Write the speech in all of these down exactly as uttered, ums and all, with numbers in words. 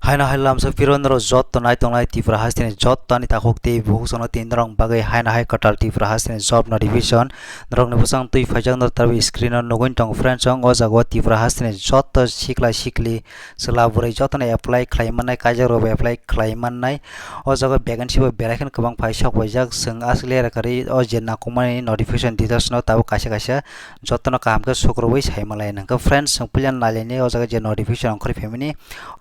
Haino hai lamsa phiro norok jotto nai tongnai Tripura hasteni jotto ani takhuk tei bukhuk sono tini norok bagwi haino hai kwtal Tripura hasteni job notification norokni bwsang twi phaijak norok tabuk screen o nugwi tongo friends chwng o jaga o Tripura hasteni jotto sikla sikli chwla bwrwi jottono apply khlai mannai, kaijak rokbo apply khlai mannai. O jaga o vacancy bo belai kheno kwbang phai sok paijak, chwng aswk le rwkha ri o je nangkukmani notification details no tabuk kaisa kaisa jottono kaham khe sukrubwi sai malai nangkha. Friends, chwng puila nailaini o jaga je notification ongkhorwi phaimani,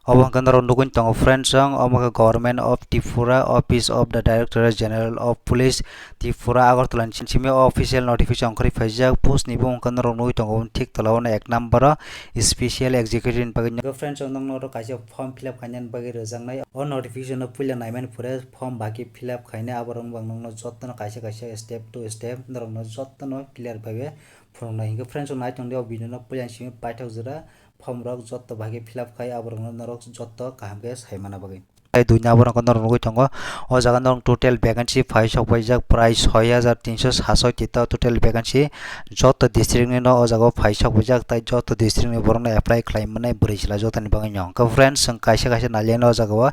obo hwnkhe norok nugwi tongo friends, chwng omo khe Government of Tripura, Office of the Director General of Police, Tripura, Agartala ni simi official notification ongkhorwi phaijak. Post ni bumung khe norok nugwi tongo thik tola o ek number o special executive ni bagwi. Friends, chwng nokno oro kaisa form fill up khainani bagwi rwjaknai. O notification no puila naimani pore form bahai khe fill up khainai, aborok wng bang nokno jottono kaisa kaisa step to step norokno jottono clear bai phunuknai. Hinkhe friends, chwng nai tongdi o video no puila simi paithak jora form rok jotto bahai khe fill up khai, aborokno norok jotto kaham khe sai mana bagwi. Tai dui number o norok nugwi tongo, o jaga norok total vacancy phai sok paijak prai soi hajar tinso sasoi tita total vacancy jotto district ni no o jaga o phai sok paijak, tai jotto district ni borok no apply khlai mannai bwrwi chwla jotto ni bagwi no. Hwnkhe friends, chwng kaisa kaisa nailaino o jaga o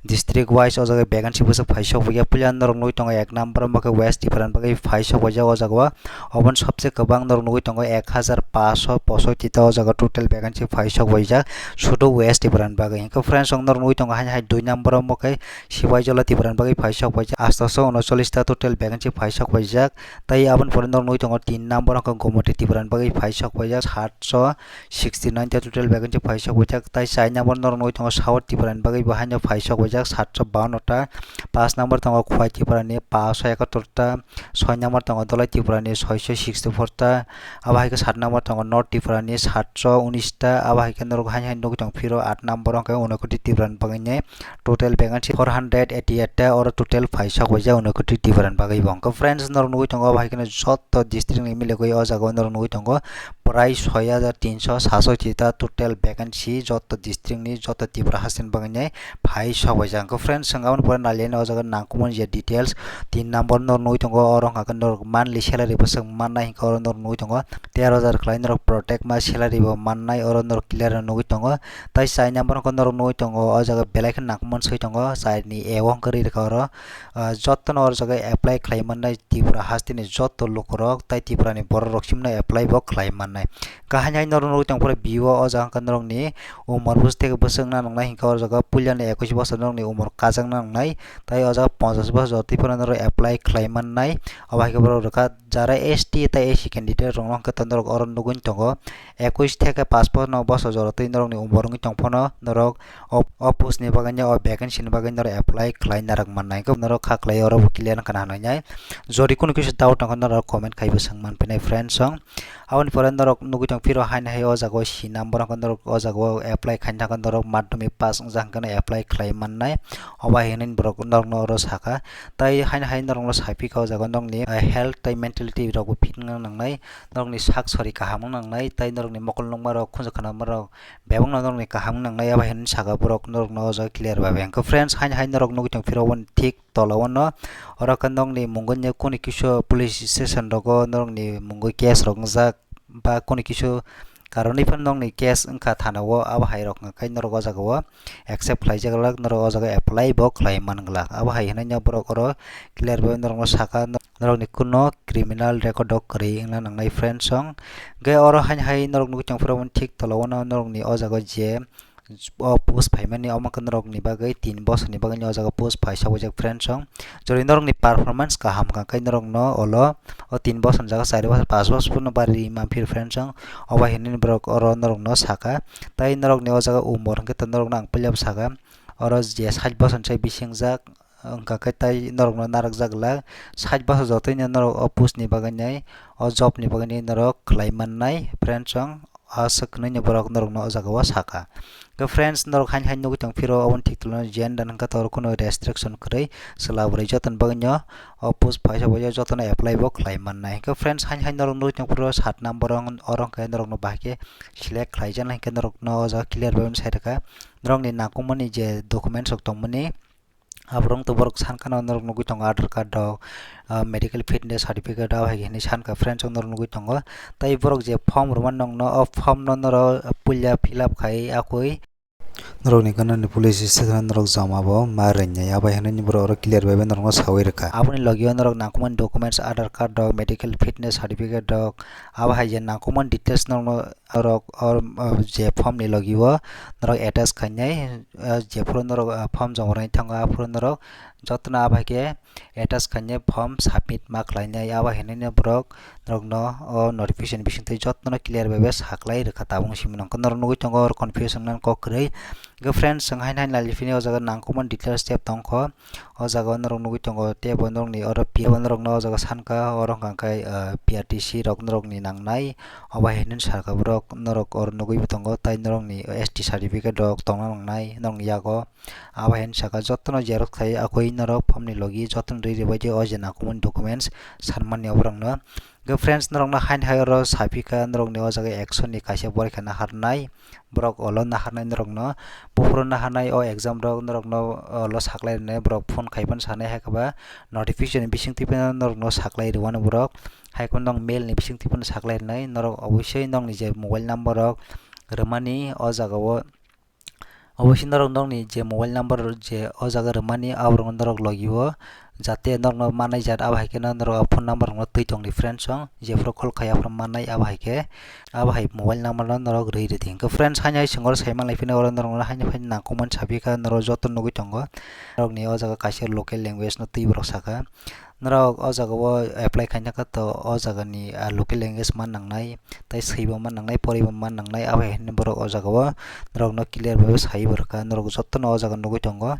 district wise o jaga vacancy bwswk phai sok paijak. Puila norok nugwi tongo ek number o hwnkhe West Tripura ni bagwi phai sok paijak o jaga o. Oboni sobse kwbang norok nugwi tongo ek hajar paanso posoiti ta o jaga total vacancy phai sok paijak sudu West Tripura ni bagwi. Hinkhe friends, chwng norok nugwi tongo haino hai dui number o hwnkhe Sipaijala Tripura ni bagwi phai sok paijak aatso unochollis ta total vacancy phai sok paijak. Tai aboni pore norok nugwi tongo tin number o hwnkhe Gomoti Tripura ni bagwi phai sok paijak saatso sixty nine ta total vacancy phai sok paijak. Tai char number norok nugwi tongo South Tripura ni bagwi bo haino phai sok paijak saatso bawanno ta. Paanch number tongo Khowai Tripura ni paanso ekattor ta. Soi number tongo Dholai Tripura ni soiso sixty four ta, abo hai khe sat number tongo North Tripura ni satso unis ta, abo hai khe norok haino haino nugwi tong phiro aat number hwnkhe Unakoti Tripura ni bagwi ni total vacancy four hundred eighty eight ta, oro total phai sok paijak Unakoti Tripura ni bagwi bo. Hwnkhe friends, norok nugwi tongo abo hai kheno jotto district ni miligwi o jaga o norok nugwi tongo prai soi hajar tinso sasoi ta total vacancy jotto district ni jotto Tripura hasteni bagwi ni phai sok paijak. Hwnkhe friends, chwng aboni pore nailaino o jaga nangkukmani je details, tin number norok nugwi tongo, oro hwnkha khe norok monthly salary bwswk mannai, hinkhe oro norok nugwi tongo tero hajar khlai norok protect ma salary bo mannai, oro norok clear nugwi tongo. Tai char number hwnkhe norok nugwi tongo, o jaga belai khe nangkukmani soi tongo, char ni A o hwnkhe ri rwkha oro. Ah, jottono oro jaga apply khlai mannai Tripura hasteni jotto lukurok, tai Tripura ni borok rok simno apply bo khlai mannai. Kaham hai norok nugwi tong phuru B O o jaga hwnkhe norokni umor bwswk theke bwswk wngna nangnai, hinkhe o jaga puilani ekush bosor norokni umor kajakna nangnai, tai o jaga ponchash bosor jotoi phano norok apply khlai mannai. Obo hai khe borok rwkha jara S T tai S C candidate rokno hwnkhe norok oro nugwi tongo, ekush theke paanch phano bosor jotoi norokni umor wngwi tong phano norok o, o post ni bagwi o vacancy ni bagwi norok apply khlai narwk mannai, hinkhe norok kha khlai oro bo clear wngkha na hinwi nai. Jodi kunu kisa doubt tongkha norok comment khaibo swng manphinai friends song. Aboni pore norok nugwi tong phiro haino hai o jaga o C number hwnkhe norok o jaga o apply khaina thangkhe norok madhyamik pass wngjak hwnkhe no apply khlai mannai. Obo hai hinwi borok norokno oro sakha. Tai haino hai norokno saphikha o jaga o norokni, eh, health tai mentality rokbo fit wngna nangnai. Norokni sak sori kaham wngna nangnai. Tai norokni mokol nukma rok, khunju khwnama rok bebakno norokni kaham wngna nangnai. Abo hai hinwi saka borok norokno o jaga clear bai bai. Hwnkhe friends, haino hai norok nugwi tong phiro oboni thik tola o no oro khe nokni mungwi kunu kisu police station rogo norokni mungwi case rok wngjak ba kunu kisu karonwi phano nokni case wngkha thana o, abo hai rok hwnka khe norok o jaga o accept khlai jak glak, norok o jaga apply bo khlai man glak. Abo hai hinwi no borok oro clear bai norok no saka, norokni kuno criminal record rok kwrwi wngna nangnai friends song. Hwnkhe oro haino hai norok nugwi tong phuru thik tola o no norokni o jaga o je o post phaimani, omo khe norokni bagwi tin bosorni bagwi o jaga post phai sawijak friends song. Jodi norokni performance kaham wngkha khe norokno olo o tin bosor ni jaga char bosor paanch bosor phano barwi manphiro friends song. Obo hinwi borok oro norokno saka, tai norokni o jaga umor hwnkhe norokno ang puilabo saka, oro je sait bosor ni sai bisi wngjak wngkha khe tai norokno narwkjak glak, sait bosor jotoino norok o post ni bagwi nai, o job ni bagwi nai norok khlai mannai friends song. Aswk hwnwi borok norokno o jaga o saka. Khe friends, norok haino hai nugwi tong phiro, oboni thik tolano gender hwnkhe oro kheno restriction kwrwi, chwla bwrwi jotoni bagwino o post phaisa phaisa jotono apply bo khlai mannai. Khe friends, haino hai norok nugwi tong phiro sat number o, oro hwnkhe norokno bahai khe select khlai jaknai, hwnkhe norokno o jaga clear bai sai rwkha. Norokni nangkukmani je documents rok tongmani, aborok to borok san kheno norok nugwi tongo, Aadhaar card rok, ah, medical fitness certificate, abo hai hinwi san kha friends, norok nugwi tongo. Tai borok je form rwmani nokno, o form no norok puila fill up khai akui. Norokni ganani police station norok joma bo ma rwngya, abo hinwi borok oro clear bai bai norokno sawi rwkha. Aboni logio norok nangkukmani documents, Aadhaar card rok, medical fitness certificate rok, abo hai je nangkukmani details norokno norok or, or je form ni logio norok attach khainai, ah, jephuru norok, ah, form joma rwna thango, aphuru norok jotono abo hai khe attach khainai form submit ma khlainai, abo hinwi borok norokno o notification bisingtwi jotono clear bai bai saklai rwkha tabuk simi nangkha. Norok nugwi tongo oro confusion nang kok kwrwi. Hwnkhe friends, chwng haino haino naliphini o jaga nangkukmani details tab tongkho. O jaga o norok nugwi tongo teibo norokni oro P R T C rok norokni nangnai, oro hwnkha khe, ah, P R T C rok norokni nangnai. Obo hinwi sakha borok norok oro nugwi tongo, tai norokni S T certificate rok tongna nangnai norokni yago. Abo hai saka jotono xerox khai akoi norok form ni logi jotono rwi rwbaidi o je nangkukmani documents sanmani oborokno. Hwnkhe friends, norokno haino hai oro sapikha norokni o jaga action ni kaisa borok khe naharnai, borok olo naharnai norokno, buphuru naharnai o exam rok norokno olo saklai rwnai, borok phone khai phano sanai, hai khe ba notification ni bisingtwi phano norokno saklai rwmani borok, hai kheno norok mail ni bisingtwi phano saklai rwnai, norok obosoi norokni je mobile number rok rwmani o jaga o. Obo se norok nokni je mobile number je o jaga rwmani, aborokno norok logi o, jate norokno manai jat, abo hai kheno norok phone number rokno twi tongdi friends song, jephuru call khai aphuru mannai, abo hai khe, abo hai mobile number no norok rwi rwdi. Hwnkhe friends, haino hai chwng oro sai manlai phino oro norokno haino haino nangkukmani sapikha, norok joto nugwi tongo, norokni o jaga kaisa local language no twi borok sakha. Norok o jaga o apply khaina khe to o jaga ni, ah, local language man nangnai, tei swibo man nangnai, poribo man nangnai, abo hai hinwi borok o jaga o norok no clear bai sai bo rwkha, norok joto no o jaga nugwi tongo,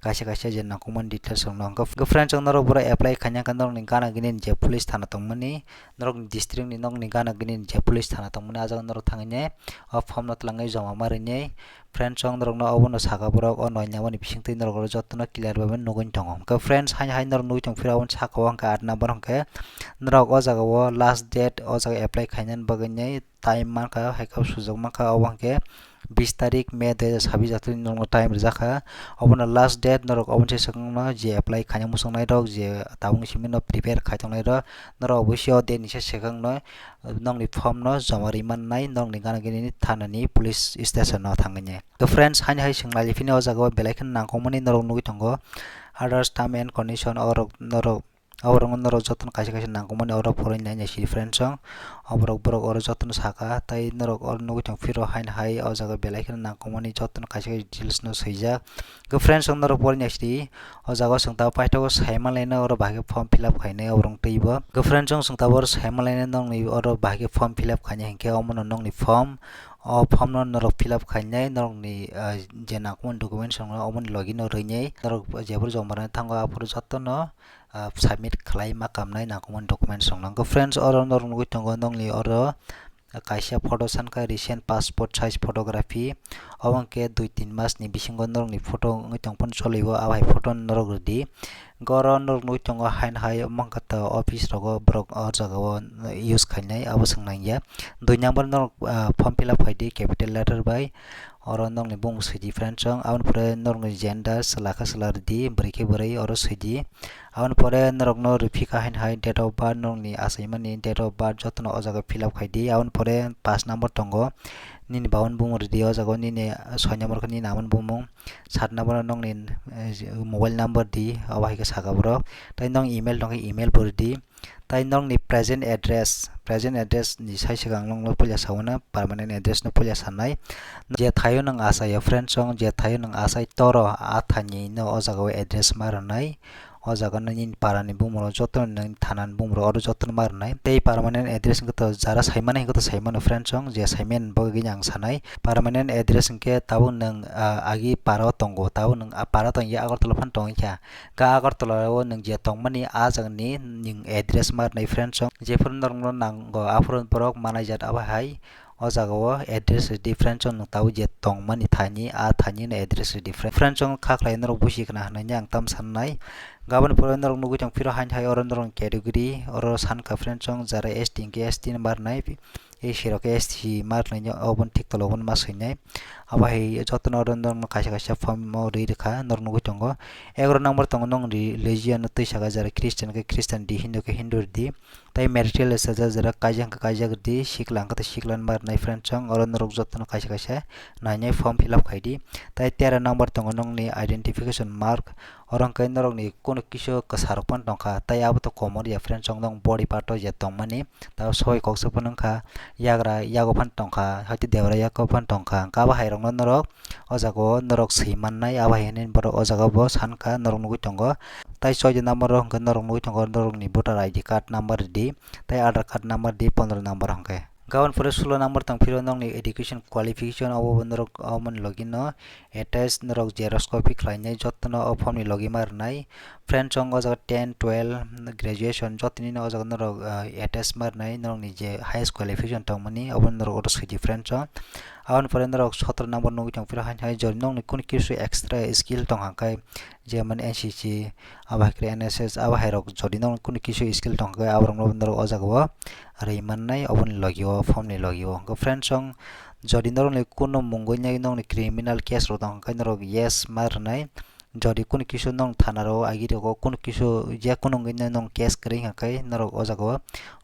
kaisa kaisa je nangkukmani details rok no. Hwnkhe friends, chwng norok boro apply khaina khe norok ni gana gini je police thana tongmani, norok ni district ni, norok ni gana gini je police thana tongmani, ah jaga norok thangwi nai o form no twlangwi joma ma rwnai. Friends, chwng norokno obono saka borok o noi namani bisingtwi norok oro jotono clear bai nugwi tongo. Hwnkhe friends, haino hai norok nugwi tong phira aboni saka o hwnkhe aat number hwnkhe norok o jaga o last date o jaga apply khainani bagwi nai time mankha, hai khe sujak mankha, obo hwnkhe bis tarik May dui hajar sabis jatoni norokno time rijak kha. Obono last date norok oboni se swkangno je apply khaina muchungnai rok, je tabukni simi no prepare khai tongnai rok, norok obosio date ni se swkangno nokni form no joma rwi mannai nokni gana gini thanani police station o thangwi. To friends, haino hai chwng nai phini o jaga o belai kheno nangkukmani norok nugwi tongo, others term and condition orok norok, aborok norok jotono kaisa kaisa nangkukmani oro poroi nai nai sidi friends song, aborok borok oro jotono saka, tei norok oro nugwi tong phiro haino hai o jaga belai kheno nangkukmani jotono kaisa kaisa details no swijak. Hwnkhe friends song norok poroi nai sidi, o jaga o chwng tabuk paithago sai manlaina oro bahai khe form fill up khainai oborok twibo. Hwnkhe friends song chwng tabuk oro sai manlaina nokni oro bahai khe form fill up khainai hinkhe omono nokni form, o form no norok fill up khainai norokni, ah, je nangkukmani documents rok no omoni logi no rwinai norok jephuru joma rwna thango aphuru jotono, ah, submit khlai ma kamnai nangkukmani documents rok no. Hwnkhe friends oro norok nugwi tongo nokni oro kaisa photo sankha recent passport size photography. Obo hwnkhe dui tin mas ni bisingo norokni photo wngwi tongphano choliwo, abo hai photo no norok rwdi. Hwnkhe oro norok nugwi tongo haino hai omo wngkha ta office rogo borok o jaga o use khainai, abo swng nangya. Dui number norok, ah, form fill up khaidi capital letter bai, oro nokni bumung swidi friends song, aboni pore norokni gender chwla khe chwla rwdi, bwrwi khe bwrwi oro swidi. Aboni pore norokno rwphikha haino hai date of birth, norokni achaimani date of birth jotono o jaga fill up khaidi. Aboni pore pash number tongo, nini babani bumung rwdi o jaga o, nini soi number khe nini amani bumung, sat number o nokni, eh, mobile number di, abo hai khe saka borok. Tei nok email tongkhe email bo rwdi. Tei nokni present address, present address ni sai swkang nokno puila sawi mano, permanent address no puila sanai. Je thaio nwng achaio friends song, je thaio nwng achai toro, a thani no o jaga o address ma rwnai. O jaga no nini para ni bumung rok joto no, nini thana ni bumung rok oro joto no ma rwnai. Tei permanent address wngkha to jara sai mani hwnkhe to sai mano friends song, je sai mani bagwi ang sanai. Permanent address hwnkhe tabuk nwng, ah, agi para o tongo, tabuk nwng a para tongya Agartala phano tongwi kha. Kha Agartala o nwng je tongmani a jagani nwng address ma rwnai friends song. Jephuru norokno nango aphuru borok manai jat abo hai. O jaga o address rwdi friends song, nwng tabuk je tongmani thani, a thani no address rwdi friends song. Kha khlai norok busi khna hwnwi ang tam sannai. Gaboni pore norok nugwi tong phiro haino hai oro norok category, oro sankha friends song, jara S T hwnkhe S T no ma rwnai, S C rok khe S C ma rwnai, oboni thik tola o bono ma swinai. Abo hai jotono oro norokno kaisa kaisa form o rwi rwkha, norok nugwi tongo. Egaroh number tongo nokni religion no twi saka, jara Christian khe Christian di, Hindu khe Hindu di. Tai marital status jara kaijak hwnkhe kaijak di, sikla hwnkhe tei sikla ma rwnai friends chong, oro norok jotono kaisa kaisa nainai form fill up khai di. Tai tera number tongo nokni identification mark, oro hwnkhe norokni kunu kisu kwsa rok phano tongkha, tai abo to komor ya friends chong, nokni body part o je tongmani. Tabo soi kok se phano wngkha, yagra yago phano tongkha, haiti debra yago phano tongkha, hwnkhe abo hai rokno norok o jaga o norok swi mannai, abo hai hinwi borok o jaga bo sankha, norok nugwi tongo. Tai choi di number o hwnkhe norok nugwi tongo, norokni voter I D card number di, tai Aadhaar card number di, pondro number hwnkhe. Gabon pore sulo number tong phiro nokni education qualification, obo bo norok omo ni logi no attach norok xerox copy khlainai, jotono o form ni logi ma rwnai. Friends chong o jaga ten, twelve, graduation jotoni no o jaga norok, ah, attach ma rwnai, norokni je highest qualification tongmani obo norok oro swi di friends chong. Aboni pore norok sotro number nugwi tong phiro, hain hai jori nokni kunu kisu extra skill tong hwnkhe, jemon N C C, abo hai khe N S S, abo hai rok jodi nokni kunu kisu skill tong hwnkhe aborok no norok o jaga o rwi mannai, oboni logi o form ni logi o. Hwnkhe friends chong jodi norokni kunu mungwi nai nokni criminal case rok tong hwnkhe norok yes ma rwnai. Jodi kunu kisu nong thana ro agi rogo kunu kisu je kunu wngwi nong case kwrwi hwnkhe norok o jaga o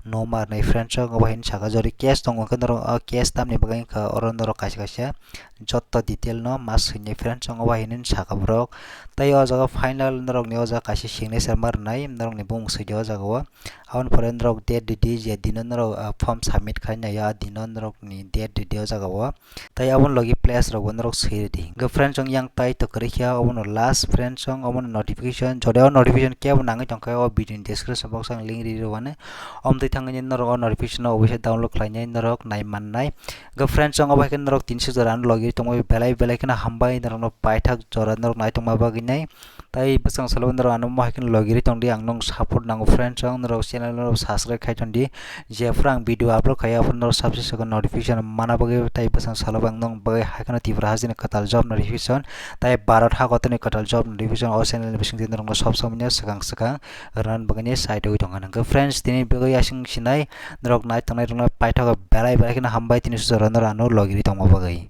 no ma rwnai friends chong, obo hai saka jodi case tongo hwnkhe norok o case tamni bagwi wngkha oro norok kaisa kaisa jotto detail no ma swinai friends chong, obo hai hinwi saka borok. Tai o jaga final norokni o jaga kaisa signature ma rwnai norokni bumung swi di o jaga o. Aboni pore norok date ridi je dino norok, ah, form submit khainai o, ah, dino norokni date ridi o jaga o. Tai aboni logi place rok bo norok swi ridi. Hwnkhe friends chong yang tai to kwrwi kha, obono last friends chong, obono notification, jodi o notification kebo nangwi tongkhe o video ni description box o ang link rwi rwmani. Omtwi thangwi norok o notification no oboise download khlainai norok nai mannai. Hwnkhe friends chong obo hai khe norok tinso jora ano logi tongmani belai belai kheno hambai norokno paithak jora norok naitongma bagwi nai. Tai bwsang salo norok ano mohai kheno logi ri tongdi, ang nong support nango friends chong, norok channel no subscribe khai tongdi. Jephuru ang video upload khai aphuru norok subscribe notification mana bagwi, tai bwsang salo ang nong bagwi hai kheno Tripura hasteni kwtal job notification, tai Bharat hakotorni kwtal job notification o channel ni bisingtwi norokno sob somoi no swkang swkang rwna bagwi ni side wi tongkha. Hwnkhe friends tini bagwi aswk sinai norok nai tongnai rokno paithak belai belai kheno hambai tini sujaro norok ano logi ri tongma bagwi.